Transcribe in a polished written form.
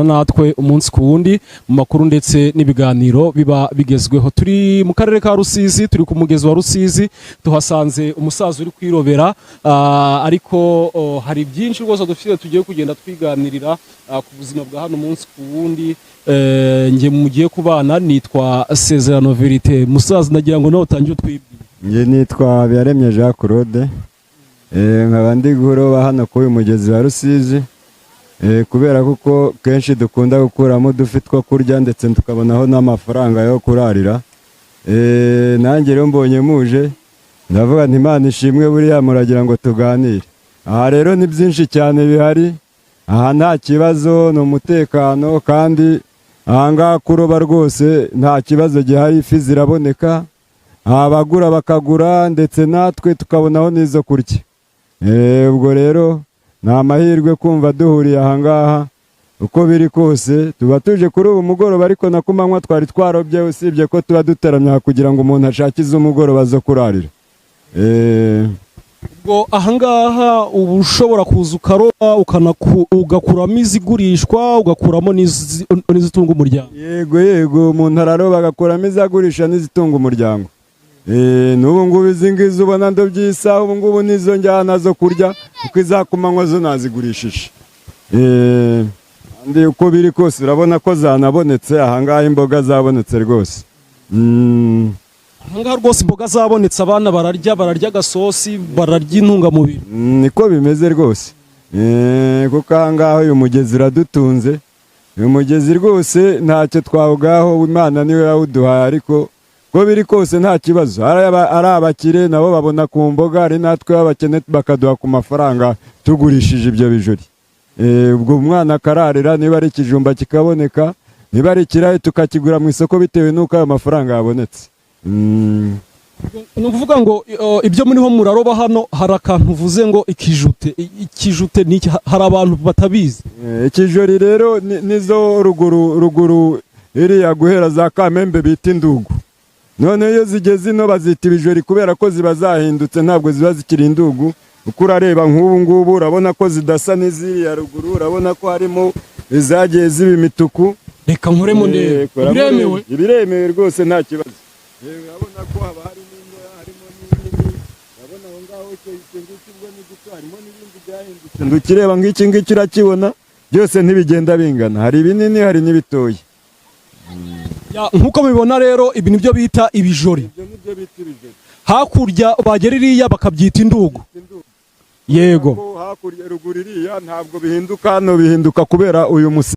Natwe umunsi ku wundi mu makuru ndetse n'ibiganiro biba bigezweho. Turi mu karere ka Rusizi, turi ku mugezi wa Rusizi, tuhasanze umusaza uri kwirobera, ariko hari byinshi rwose dufite tugiye kugenda twiganirira ku buzima bwa hano umunsi ku wundi. Njye mugiye kubana nitwa Sezerano Verite. Musaza, ndagira ngo nawe utangire utwibwire. Njye nitwa Habiyaremye Jean Claude, nkaba ndi kuroba hano kuri uyu mugezi wa Rusizi, kubera kuko kenshi dukunda gukuramo udufi two kurya ndetse tukabonaho n'amafaranga yo kurarira. Nanjye rero mbonye muje, ndavuga nti Imana ishimwe, buriya muragira ngo tuganire. Aha rero ni byinshi cyane bihari aha, nta kibazo, ni umutekano, kandi aha ngaha kuroba rwose nta kibazo gihari, ifi ziraboneka, abagura bakagura, ndetse natwe tukabonaho n'izo kurya. Ubwo rero ni amahirwe kumva duhuriye aha ngaha. Uko biri kose tuba tuje kuri ubu mugoroba, ariko na ku manywa twari twarobye, usibye ko tuba duteramye aha kugira ngo umuntu ashake iz'umugoroba zo kurarira. Ubwo ahangaha uba ushobora kuza ukaroba, ugakuramo izigurishwa, ugakuramo n'izitunga umuryango? Yego, umuntu araroba agakuramo izagurisha n'izitunga umuryango. N'ubu ngubu izi ngizi ubona ndobye isaha, ubu ngubu nizo njyana zo kurya, kuko izakumanywa zo nazigurishije. Kandi uko biri kose urabona ko zanabonetse ahangaha, imboga zabonetse rwose. Ahangaha rwose imboga zabonetse, abana bararya, bararya agasosi, bararya intungamubiri. Niko bimeze rwose. Kuko ahangaha uyu mugezi uradutunze, uyu mugezi rwose ntacyo twawugaho, Imana niwe yawuduhaye, ariko uko biri kose nta kibazo. Ari abakire nabo babona ku mboga, ari natwe b'abakene bakaduha ku mafaranga tugurishije ibyo bijori. Ubwo umwana akararira, niba ari ikijumba kikaboneka, niba ari ikirayi tukakigura mu isoko, bitewe n'uko ayo mafaranga yabonetse. Ni ukuvuga ngo ibyo muriho muraroba hano, hari akantu uvuze ngo ikijute. Ikijute ni iki? Hari abantu batabizi. Ikijori rero nizo ruguru ruguru iriya guhera za Kamembe bita indugu. None iyo zigeze ino bazita ibijori kubera ko ziba zahindutse, ntabwo ziba zikiri indugu. Uko urareba nk'ubu ngubu urabona ko zidasa n'iziriya ruguru, urabona ko harimo izagiye ziba imituku. Reka nkoremo ndebe. Koramo. Biremewe? Urebe. Biremewe rwose, nta kibazo. Urabona ko haba harimo indoya, harimo n'inini, urabona aho ngaho icyo ngicyo ubwo ni gito, harimo n'ibindi byahindutse. Ndukireba nk'iki ngiki, urakibona, byose ntibigenda bingana, hari ibinini, hari n'ibitoya. Ya, nk'uko mubibona rero, ibi nibyo bita ibijori. Ibyo nibyo bita ibijori. Hakurya bagera iriya bakabyita indugu. Yego. Ko hakurya ruguru iriya ntabwo bihinduka, hano bihinduka kubera uyu musenyi.